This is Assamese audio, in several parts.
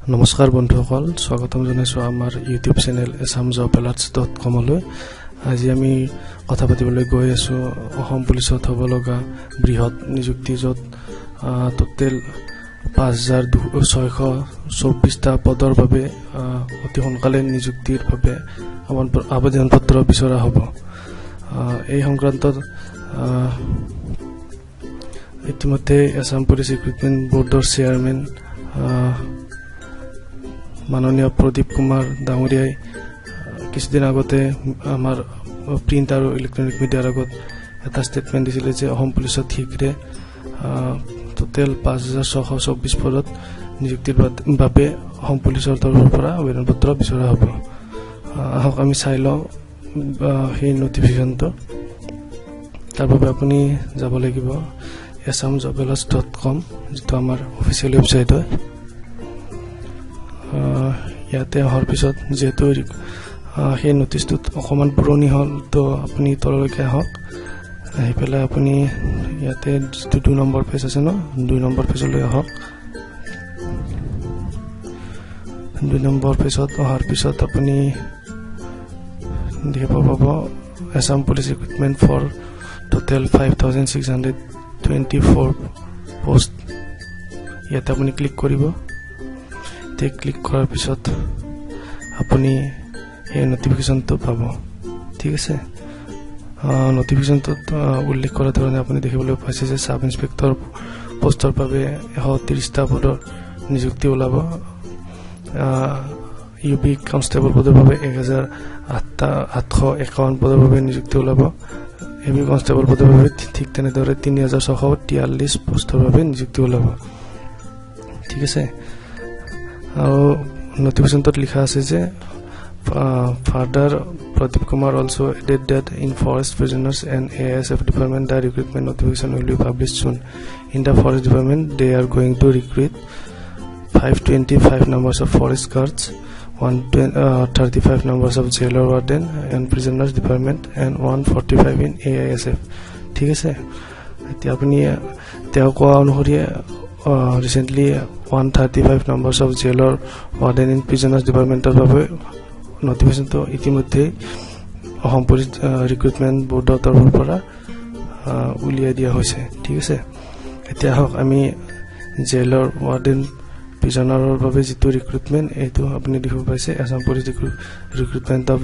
নমস্কাৰ বন্ধুসকল, স্বাগতম জনাইছোঁ আমাৰ YouTube channel Assam job alerts dot কমলৈ। আজি আমি কথা পাতিবলৈ গৈ আছোঁ অসম পুলিচত হ'ব লগা বৃহৎ নিযুক্তি, য'ত টোটেল 5624টা পদৰ বাবে অতি সোনকালে নিযুক্তিৰ বাবে আবেদন পত্ৰ বিচৰা হ'ব। এই সংক্ৰান্তত ইতিমধ্যে আছাম পুলিচ ৰিক্ৰুটমেণ্ট বৰ্ডৰ চেয়াৰমেন মাননীয় প্ৰদীপ কুমাৰ ডাঙৰীয়াই কিছুদিন আগতে আমাৰ প্ৰিণ্ট আৰু ইলেক্ট্ৰনিক মিডিয়াৰ আগত এটা ষ্টেটমেণ্ট দিছিলে যে অসম পুলিচত শীঘ্ৰে টোটেল 5624 পদত নিযুক্তিৰ বাবে অসম পুলিচৰ তৰফৰ পৰা আবেদন পত্ৰ বিচৰা হ'ব। আহক আমি চাই লওঁ সেই নটিফিকেশ্যনটো। তাৰ বাবে আপুনি যাব লাগিব Assam job alerts dot com, যিটো আমাৰ অফিচিয়েল ৱেবছাইট হয়। ইয়াতে অহাৰ পিছত যিহেতু সেই নটিচটোত অকণমান পুৰণি হ'ল, তো আপুনি তললৈকে আহক। আহি পেলাই আপুনি ইয়াতে যিটো 2 নম্বৰ পেজ আছে ন, 2 নম্বৰ পেজলৈ আহক। 2 নম্বৰ পেজত অহাৰ পিছত আপুনি দেখিব পাব Assam police recruitment for total 5624 post. ইয়াতে আপুনি ক্লিক কৰিব। এতিয়া ক্লিক কৰাৰ পিছত আপুনি সেই নটিফিকেশ্যনটো পাব। ঠিক আছে, নটিফিকেশ্যনটোত উল্লেখ কৰা ধৰণে আপুনি দেখিবলৈ পাইছে যে চাব ইনস্পেক্টৰ পষ্টৰ বাবে 130টা পদৰ নিযুক্তি ওলাব। ইউ পি কনষ্টেবল পদৰ বাবে 1851 পদৰ বাবে নিযুক্তি ওলাব। এ বি কনষ্টেবল পদৰ বাবে ঠিক তেনেদৰে 3643 পষ্টৰ বাবে নিযুক্তি ওলাব। ঠিক আছে, আৰু নটিফিকেশ্যনটোত লিখা আছে যে further Pradip Kumar also added that in forest prisoners and AISF department the recruitment notification will be publish soon. In the forest department they are going to recruit 525 numbers of forest guards, 135 numbers of jailer warden and prisoners department and 145 in AISF। ঠিক আছে, এতিয়া আপুনি তেওঁ কোৱা অনুসৰি recently 135 numbers of jailer warden in prisoners ডিপাৰ্টমেণ্টৰ বাবে নটিফিকেশ্যনটো ইতিমধ্যেই অসম পুলিচ ৰিক্ৰুটমেণ্ট বৰ্ডৰ তৰফৰ পৰা উলিয়াই দিয়া হৈছে। ঠিক আছে, এতিয়া আহক আমি জেইলৰ ৱাৰ্ডেন প্ৰিজনাৰৰ বাবে যিটো ৰিক্ৰুটমেণ্ট, এইটো আপুনি দেখিব পাইছে Assam police recruitment of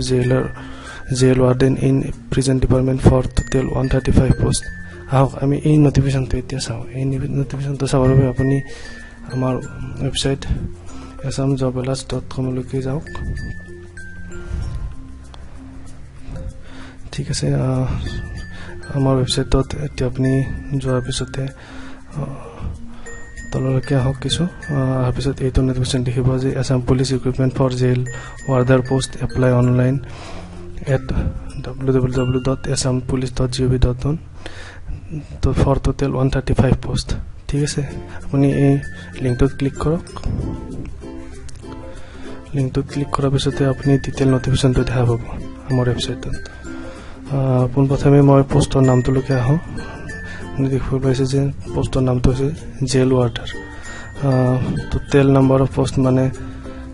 jail warden in prison department for total 135 post. আহক আমি এই নটিফিকেশ্যনটো এতিয়া চাওঁ। এই নটিফিকেশ্যনটো চাবৰ বাবে আপুনি আমাৰ website Assam job alerts dot কমলৈকে যাওক। ঠিক আছে, আমাৰ ৱেবছাইটত এতিয়া আপুনি যোৱাৰ পিছতে তললৈকে আহক কিছু। অহাৰ পিছত এইটো নটিফিকেশ্যন দেখিব যে Assam police recruitment for jail warder post apply online at W W W dot Assam police dot G O V dot in for total 135 post. ঠিক আছে, আপুনি এই লিংকটোত ক্লিক কৰক। লিংকটোত ক্লিক কৰাৰ পিছতে আপুনি ডিটেইল নটিফিকেশ্যনটো দেখা পাব আমাৰ ৱেবছাইটত। পোনপ্ৰথমে মই পষ্টৰ নামটোলৈকে আহোঁ। আপুনি দেখিব পাইছে যে পষ্টৰ নামটো হৈছে jail warder. Total number of post মানে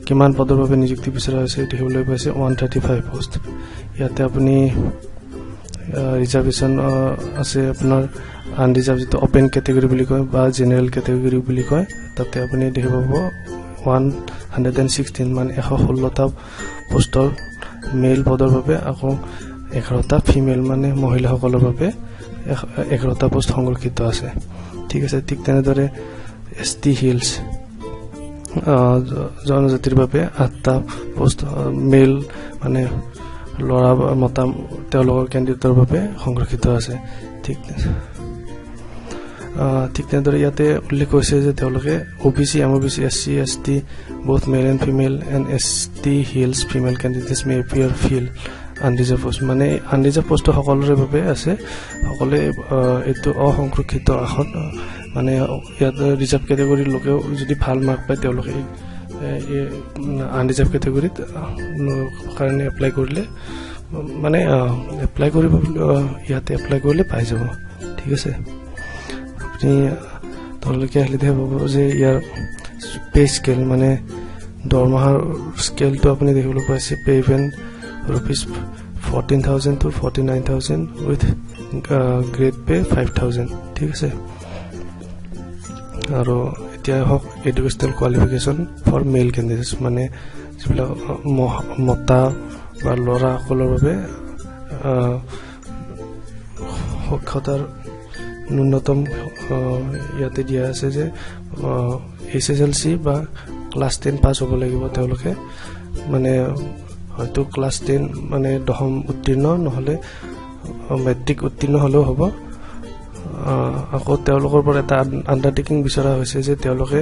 কিমান পদৰ বাবে নিযুক্তি বিচৰা হৈছে দেখিবলৈ পাইছে 135 পষ্ট। ইয়াতে আপুনি ৰিজাৰ্ভেশ্যন আছে আপোনাৰ আনৰিজাৰ্ভ, যিটো অ'পেন কেটেগৰী বুলি কয় বা জেনেৰেল কেটেগৰী বুলি কয়, তাতে আপুনি দেখিব পাব 116 মানে 116টা পষ্টৰ মেল পদৰ বাবে, আকৌ 11টা ফিমেল মানে মহিলাসকলৰ বাবে 11টা পোষ্ট সংৰক্ষিত আছে। ঠিক আছে, ঠিক তেনেদৰে এছ টি হিলছ জনজাতিৰ বাবে 8টা পোষ্ট মেল মানে ল'ৰা বা মতা তেওঁলোকৰ কেণ্ডিডেটৰ বাবে সংৰক্ষিত আছে। ঠিক তেনেদৰে ইয়াতে উল্লেখ কৰিছে যে তেওঁলোকে O B C, M O B C, S C, S T both male and female and S T hills female candidates may appear fill unreserved post. মানে আনৰিজাৰ্ভ পোষ্টটো সকলোৰে বাবে আছে, সকলোৱে এইটো অসংৰক্ষিত আসন মানে ইয়াত ৰিজাৰ্ভ কেটেগৰীৰ লোকেও যদি ভাল মাৰ্ক পায় তেওঁলোকে এই আনৰিজাৰ্ভ কেটেগৰীত কাৰণে এপ্লাই কৰিলে মানে এপ্লাই কৰিব, ইয়াতে এপ্লাই কৰিলে পাই যাব। ঠিক আছে, আপুনি তললৈকে আহিলে দেখা পাব যে ইয়াৰ পে স্কেল মানে দৰমহাৰ স্কেলটো আপুনি দেখিবলৈ পাইছে pay band ₹14,000 to 49,000 with grade pay 5,000, ঠিক আছে। আৰু এতিয়া হওক educational qualification for male candidates, মানে যিবিলাক মতা বা ল'ৰাসকলৰ বাবে সক্ষতাৰ ন্যূনতম ইয়াতে দিয়া আছে যে HSLC বা ক্লাছ 10 পাছ হ'ব লাগিব তেওঁলোকে, মানে হয়তো ক্লাছ 10 মানে দশম উত্তীৰ্ণ, নহ'লে মেট্ৰিক উত্তীৰ্ণ হ'লেও হ'ব। আকৌ তেওঁলোকৰ পৰা এটা আণ্ডাৰটেকিং বিচৰা হৈছে যে তেওঁলোকে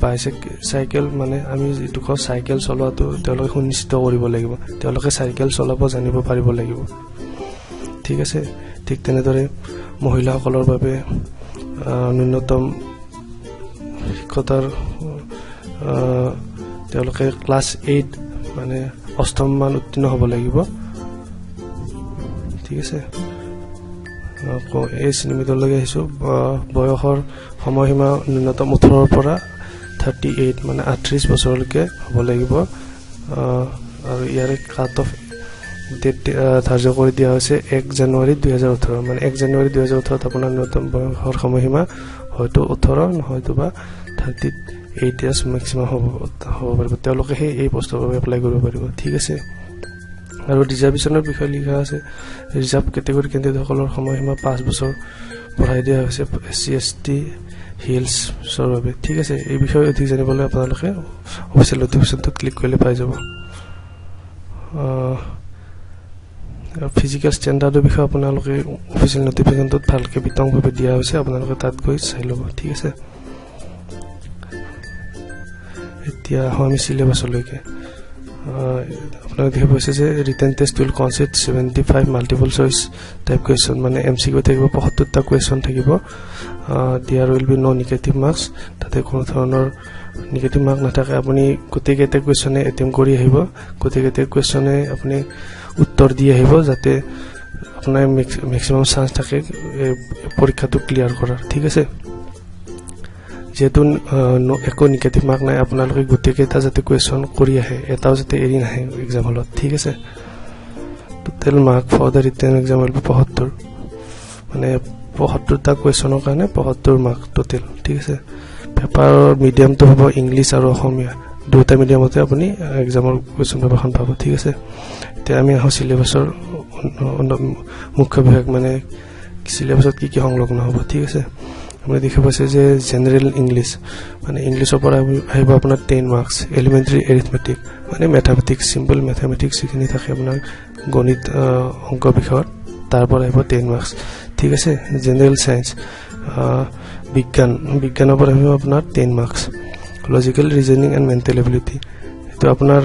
বাইচাইকেল, মানে আমি যিটো কওঁ চাইকেল চলোৱাটো তেওঁলোকে সুনিশ্চিত কৰিব লাগিব, তেওঁলোকে চাইকেল চলাব জানিব পাৰিব লাগিব, ঠিক আছে। ঠিক তেনেদৰে মহিলাসকলৰ বাবে ন্যূনতম শিক্ষতাৰ তেওঁলোকে ক্লাছ 8 মানে অষ্টম মান উত্তীৰ্ণ হ'ব লাগিব, ঠিক আছে। আকৌ এজ লিমিটলৈকে আহিছোঁ, বয়সৰ সময়সীমা ন্যূনতম 18ৰ পৰা 38 মানে 38 বছৰলৈকে হ'ব লাগিব। আৰু ইয়াৰে কাট অফ ডেট ধাৰ্য কৰি দিয়া হৈছে 1 জানুৱাৰী 2018, মানে 1 জানুৱাৰী 2018 আপোনাৰ ন্যূনতম বয়সৰ সময়সীমা হয়তো 18 নহয়তো বা 38 ইয়াৰ্ছ মেক্সিমাম হ'ব পাৰিব, তেওঁলোকে সেই এই পষ্টৰ বাবে এপ্লাই কৰিব পাৰিব, ঠিক আছে। আৰু ৰিজাৰ্ভেশ্যনৰ বিষয়ে লিখা আছে, ৰিজাৰ্ভ কেটেগৰী কেণ্ডিডেটসকলৰ সময়সীমা 5 বছৰ বঢ়াই দিয়া হৈছে SC ST হিলছৰ বাবে, ঠিক আছে। এই বিষয়ে অধিক জানিবলৈ আপোনালোকে অফিচিয়েল নটিফিকেশ্যনটোত ক্লিক কৰিলে পাই যাব। ফিজিকেল ষ্টেণ্ডাৰ্ডৰ বিষয়ে আপোনালোকে অফিচিয়েল নটিফিকেশ্যনটোত ভালকৈ বিতংভাৱে দিয়া হৈছে, আপোনালোকে তাত গৈ চাই ল'ব, ঠিক আছে। এতিয়া আহোঁ আমি চিলেবাছলৈকে। আপোনালোকে দেখা পাইছে যে written test will consist 75 multiple choice type question, মানে MCQ থাকিব, 75টা কুৱেশ্যন থাকিব। There will be no negative marks, তাতে কোনো ধৰণৰ নিগেটিভ মাৰ্ক নাথাকে। আপুনি গোটেইকেইটা কুৱেশ্যনে এটেম্প কৰি আহিব, গোটেইকেইটা কুৱেশ্যনে আপুনি উত্তৰ দি আহিব, যাতে আপোনাৰ মেক্সিমাম চান্স থাকে পৰীক্ষাটো ক্লিয়াৰ কৰাৰ, ঠিক আছে। যিহেতু একো নিগেটিভ মাৰ্ক নাই, আপোনালোকে গোটেইকেইটা যাতে কুৱেশ্যন কৰি আহে, এটাও যাতে এৰি নাহে এক্সাম হলত, ঠিক আছে। Total mark for the written exam will be 75, মানে 75টা কুৱেশ্যনৰ কাৰণে 75 মাৰ্ক টোটেল, ঠিক আছে। পেপাৰৰ মিডিয়ামটো হ'ব ইংলিছ আৰু অসমীয়া, দুয়োটা মিডিয়ামতে আপুনি এক্সামৰ কুৱেশ্যন পেপাৰখন পাব, ঠিক আছে। এতিয়া আমি আহোঁ চিলেবাছৰ মুখ্য বিভাগ, মানে চিলেবাছত কি কি সংলগ্ন হ'ব, ঠিক আছে। আপুনি দেখা পাইছে যে জেনেৰেল ইংলিছ, মানে ইংলিছৰ পৰা আহিব আপোনাৰ 10 মাৰ্কছ, এলিমেণ্টেৰী এৰিথমেটিক মানে মেথামেটিক্স, চিম্পল মেথামেটিক্স যিখিনি থাকে আপোনাৰ গণিত অংক বিষয়ত, তাৰ পৰা আহিব 10 মাৰ্কছ, ঠিক আছে। জেনেৰেল চায়েন্স বিজ্ঞান, বিজ্ঞানৰ পৰা আহিব আপোনাৰ 10 marks, logical reasoning and mental ability, এইটো আপোনাৰ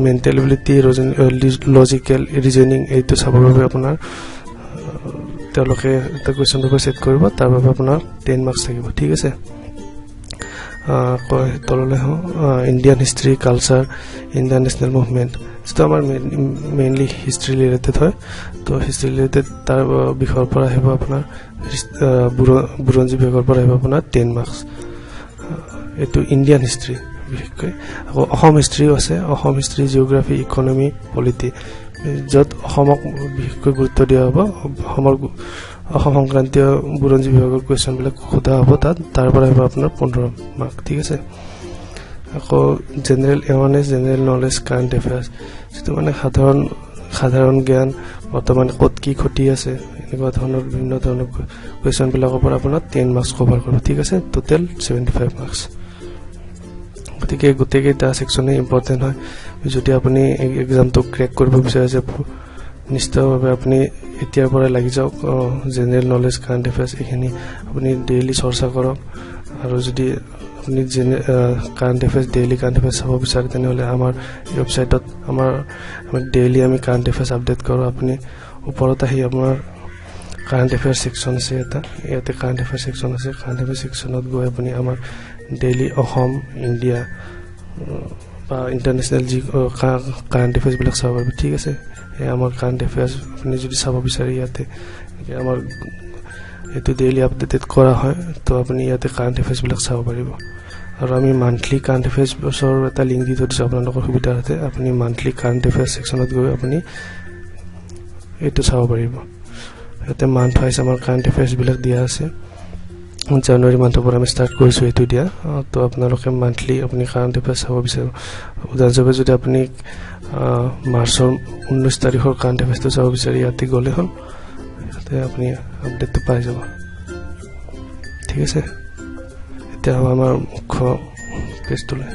মেণ্টেল এবিলিটি, লজিকেল ৰিজনিং এইটো চাবৰ বাবে আপোনাৰ তেওঁলোকে এটা কুৱেশ্যন পেপাৰ ছেট কৰিব, তাৰ বাবে আপোনাৰ 10 মাৰ্কছ থাকিব, ঠিক আছে। তললৈ আহোঁ, Indian history, culture, international movement, যিটো আমাৰ মেইনলি হিষ্ট্ৰী ৰিলেটেড হয়, তো হিষ্ট্ৰী ৰিলেটেড তাৰ বিষয়ৰ পৰা আহিব আপোনাৰ বুৰঞ্জী বিভাগৰ পৰা আহিব আপোনাৰ 10 মাৰ্কছ, এইটো ইণ্ডিয়ান হিষ্ট্ৰী বিশেষকৈ। আকৌ অসম হিষ্ট্ৰীও আছে, Assam history, geography, economy, polity, য'ত অসমক বিশেষকৈ গুৰুত্ব দিয়া হ'ব, অসম সংক্ৰান্তীয় বুৰঞ্জী বিভাগৰ কুৱেশ্যনবিলাক সোধা হ'ব তাত, তাৰ পৰা আহিব আপোনাৰ 15 মাৰ্ক, ঠিক আছে। আকৌ general awareness, general knowledge, current affairs, যিটো মানে সাধাৰণ জ্ঞান, বৰ্তমান ক'ত কি ঘটি আছে, এনেকুৱা ধৰণৰ বিভিন্ন ধৰণৰ কুৱেশ্যনবিলাকৰ পৰা আপোনাৰ 10 মাৰ্কছ কভাৰ কৰিব, ঠিক আছে। Total 75 marks. গতিকে গোটেইকেইটা ছেকশ্যনেই ইম্পৰ্টেণ্ট হয়। যদি আপুনি এক্সামটো ক্ৰেক কৰিব বিচাৰিছে, নিশ্চিতভাৱে আপুনি এতিয়াৰ পৰাই লাগি যাওক। জেনেৰেল নলেজ, কাৰেণ্ট এফেয়াৰ্ছ এইখিনি আপুনি ডেইলি চৰ্চা কৰক। আৰু যদি আপুনি current affairs, daily current affairs চাব বিচাৰে, তেনেহ'লে আমাৰ ৱেবছাইটত আমাৰ ডেইলি আমি কাৰেণ্ট এফেয়াৰ্ছ আপডেট কৰোঁ। আপুনি ওপৰত আহি আপোনাৰ কাৰেণ্ট এফেয়াৰ্ছ ছেকশ্যন আছে এটা, ইয়াতে কাৰেণ্ট এফেয়াৰ্ছ ছেকশ্যন আছে। কাৰেণ্ট এফেয়াৰ্ছ ছেকশ্যনত গৈ আপুনি আমাৰ ডেইলি অসম, ইণ্ডিয়া বা ইণ্টাৰনেশ্যনেল যি কাৰেণ্ট এফেয়াৰ্ছবিলাক চাব পাৰিব, ঠিক আছে। এই আমাৰ কাৰেণ্ট এফেয়াৰ্ছ আপুনি যদি চাব বিচাৰে, ইয়াতে আমাৰ এইটো ডেইলি আপডেটেড কৰা হয়, তো আপুনি ইয়াতে কাৰেণ্ট এফেয়াৰ্ছবিলাক চাব পাৰিব। আৰু আমি মান্থলি কাৰেণ্ট এফেয়াৰ্ছৰ এটা লিংক দি থৈ দিছোঁ আপোনালোকৰ সুবিধাৰ্থে। আপুনি মান্থলি কাৰেণ্ট এফেয়াৰ্ছ ছেকশ্যনত গৈ আপুনি এইটো চাব পাৰিব। ইয়াতে মান্থ ৱাইজ আমাৰ কাৰেণ্ট এফেয়াৰ্ছবিলাক দিয়া আছে। জানুৱাৰী মান্থৰ পৰা আমি ষ্টাৰ্ট কৰিছোঁ এইটো দিয়া। তো আপোনালোকে মান্থলি আপুনি কাৰেণ্ট এফেয়াৰ্ছ চাব বিচাৰিব। উদাহৰণস্বৰূপে যদি আপুনি মাৰ্চৰ 19 তাৰিখৰ কাৰেণ্ট এফেয়াৰ্ছটো চাব বিচাৰে, ইয়াতে গ'লে হ'ল, ইয়াতে আপুনি আপডেটটো পাই যাব। ঠিক আছে, এতিয়া আমাৰ মুখ্য পেজটোলৈ।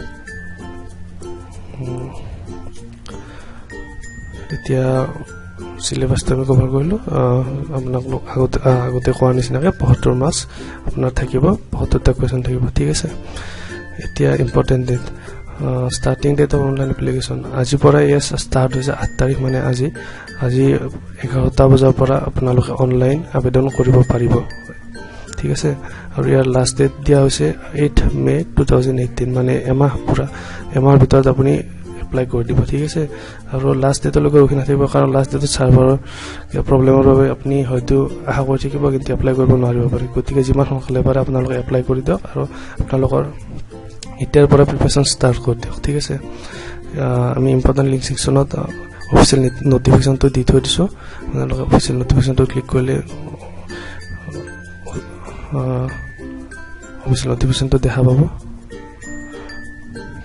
এতিয়া চিলেবাছটো আমি কভাৰ কৰিলোঁ। আপোনাক আগতে কোৱাৰ নিচিনাকৈ 75 মাৰ্কছ আপোনাৰ থাকিব, 75টা কুৱেশ্যন থাকিব। ঠিক আছে, এতিয়া important date, starting date of online application আজিৰ পৰা ইয়াৰ ষ্টাৰ্ট হৈছে 8 তাৰিখ, মানে আজি 11টা বজাৰ পৰা আপোনালোকে অনলাইন আবেদন কৰিব পাৰিব। ঠিক আছে, আৰু ইয়াৰ লাষ্ট ডেট দিয়া হৈছে 8 মে' 2018, মানে এমাহ, পূৰা এমাহৰ ভিতৰত আপুনি এপ্লাই কৰি দিব। ঠিক আছে, আৰু লাষ্ট ডেটলৈকে ৰখি নাথাকিব, কাৰণ লাষ্ট ডেটত ছাৰ্ভাৰৰ কিবা প্ৰব্লেমৰ বাবে আপুনি হয়তো আশা কৰি থাকিব কিন্তু এপ্লাই কৰিব নোৱাৰিব পাৰে। গতিকে যিমান সোনকালে পাৰে আপোনালোকে এপ্লাই কৰি দিয়ক আৰু আপোনালোকৰ এতিয়াৰ পৰা প্ৰিপেৰেশ্যন ষ্টাৰ্ট কৰি দিয়ক। ঠিক আছে, আমি ইম্পৰ্টেণ্ট লিংক ছেকশ্যনত অফিচিয়েল নটিফিকেশ্যনটো দি থৈ দিছোঁ। আপোনালোকে অফিচিয়েল নটিফিকেশ্যনটো ক্লিক কৰিলে অফিচিয়েল নটিফিকেশ্যনটো দেখা পাব।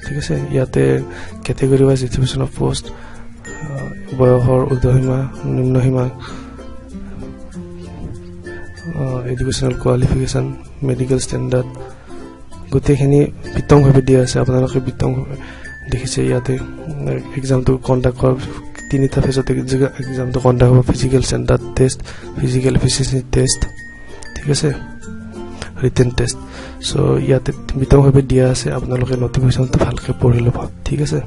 ঠিক আছে, ইয়াতে category wise distribution of post, বয়সৰ ঊৰ্ধসীমা, নিম্নসীমা, এডুকেশ্যনেল কোৱালিফিকেশ্যন, মেডিকেল ষ্টেণ্ডাৰ্ড গোটেইখিনি বিতংভাৱে দিয়া আছে। আপোনালোকে বিতংভাৱে দেখিছে। ইয়াতে এক্সামটো কণ্ডাক্ট কৰা তিনিটা ফেজত এক্সামটো কণ্ডাক্ট হ'ব, physical standard test, physical efficiency test, ঠিক আছে, ৰিটেন টেষ্ট। চ' ইয়াতে বিতংভাৱে দিয়া আছে, আপোনালোকে নটিফিকেশ্যনটো ভালকৈ পঢ়ি ল'ব। ঠিক আছে,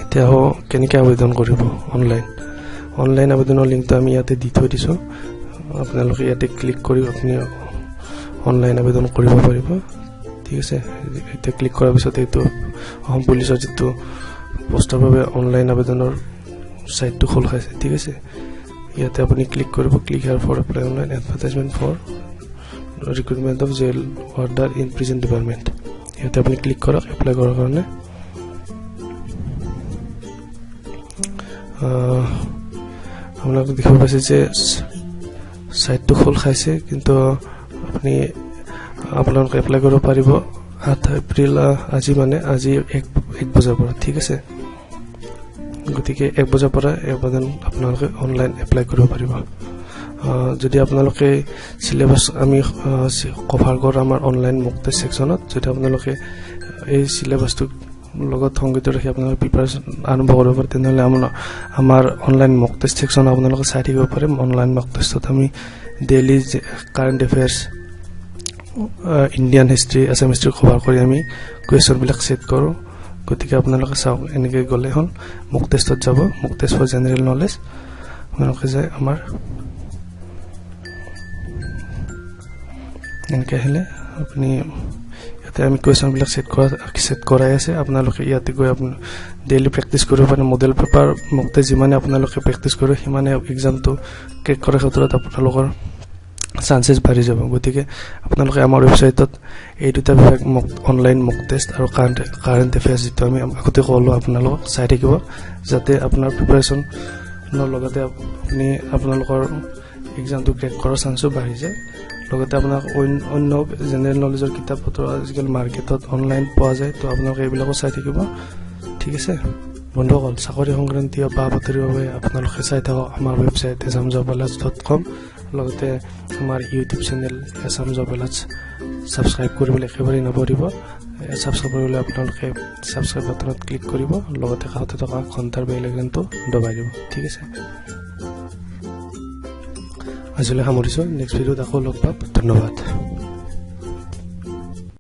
এতিয়া কেনেকৈ আবেদন কৰিব অনলাইন। অনলাইন আবেদনৰ লিংকটো আমি ইয়াতে দি থৈ দিছোঁ, আপোনালোকে ইয়াতে ক্লিক কৰি আপুনি অনলাইন আবেদন কৰিব পাৰিব। ঠিক আছে, এতিয়া ক্লিক কৰাৰ পিছত এইটো অসম পুলিচৰ যিটো পোষ্টৰ বাবে অনলাইন আবেদনৰ ছাইটটো খোল খাইছে। ঠিক আছে, ইয়াতে আপুনি ক্লিক কৰিব, click here for apply online advertisement for recruitment of jail warder in prison department. ইয়াতে আপুনি ক্লিক কৰক এপ্লাই কৰাৰ কাৰণে। আপোনালোকে দেখিব পাইছে যে ছাইটটো খোল খাইছে, কিন্তু আপুনি আপোনালোকে এপ্লাই কৰিব পাৰিব 8 এপ্ৰিল আজি, মানে আজি 1 বজাৰ পৰা। ঠিক আছে, গতিকে 1 বজাৰ পৰা আবেদন আপোনালোকে অনলাইন এপ্লাই কৰিব পাৰিব। যদি আপোনালোকে চিলেবাছ আমি কভাৰ কৰোঁ আমাৰ অনলাইন মক টেষ্ট ছেকশ্যনত, যদি আপোনালোকে এই চিলেবাছটোক লগত সংগীত ৰাখি আপোনালোকে প্ৰিপাৰেশ্যন আৰম্ভ কৰিব পাৰে, তেনেহ'লে আমাৰ অনলাইন মক টেষ্ট ছেকশ্যন আপোনালোকে চাই থাকিব পাৰে। অনলাইন মক টেষ্টত আমি daily current affairs, Indian history, Assam history cover কৰি আমি কুৱেশ্যনবিলাক ছেট কৰোঁ। গতিকে আপোনালোকে চাওক, এনেকৈ গ'লে হ'ল মক টেষ্টত যাব, mock test for general knowledge আপোনালোকে যায় আমাৰ এনেকৈ আহিলে আপুনি ইয়াতে আমি কুৱেশ্যনবিলাক ছেট কৰাই আছে। আপোনালোকে ইয়াতে গৈ আপুনি ডেইলি প্ৰেক্টিছ কৰিব পাৰে। মডেল পেপাৰ মক টেষ্ট যিমানে আপোনালোকে প্ৰেক্টিছ কৰে সিমানে এক্সামটো ক্ৰেক কৰাৰ ক্ষেত্ৰত আপোনালোকৰ চান্সেছ বাঢ়ি যাব। গতিকে আপোনালোকে আমাৰ ৱেবছাইটত এই দুটা বিভাগ অনলাইন মক টেষ্ট আৰু কাৰেণ্ট এফেয়াৰ্ছ যিটো আমি আগতে ক'লোঁ আপোনালোকক চাই থাকিব, যাতে আপোনাৰ প্ৰিপাৰেশ্যনৰ লগতে আপুনি আপোনালোকৰ এক্সামটো ক্ৰেক কৰাৰ চান্সো বাঢ়ি যায়। লগতে আপোনাক অন্য জেনেৰেল নলেজৰ কিতাপ পত্ৰ আজিকালি মাৰ্কেটত অনলাইন পোৱা যায়, তো আপোনালোকে এইবিলাকো চাই থাকিব। ঠিক আছে বন্ধুসকল, চাকৰি সংক্ৰান্তীয় বা বাতৰিৰ বাবে আপোনালোকে চাই থাকক আমাৰ ৱেবছাইট assamjobalerts.com, লগতে আমাৰ YouTube channel Assam job alerts subscribe কৰিবলৈ একেবাৰেই নাপাহৰিব। ছাবস্ক্ৰাইব কৰিবলৈ আপোনালোকে ছাবস্ক্ৰাইব বাটনত ক্লিক কৰিব, লগতে কাষতে থকা ঘণ্টাৰ বেল আইকনটো দবাই দিব। ঠিক আছে, আজিলৈ সামৰিছোঁ, নেক্সট ভিডিঅ'ত আকৌ লগ পাম। ধন্যবাদ।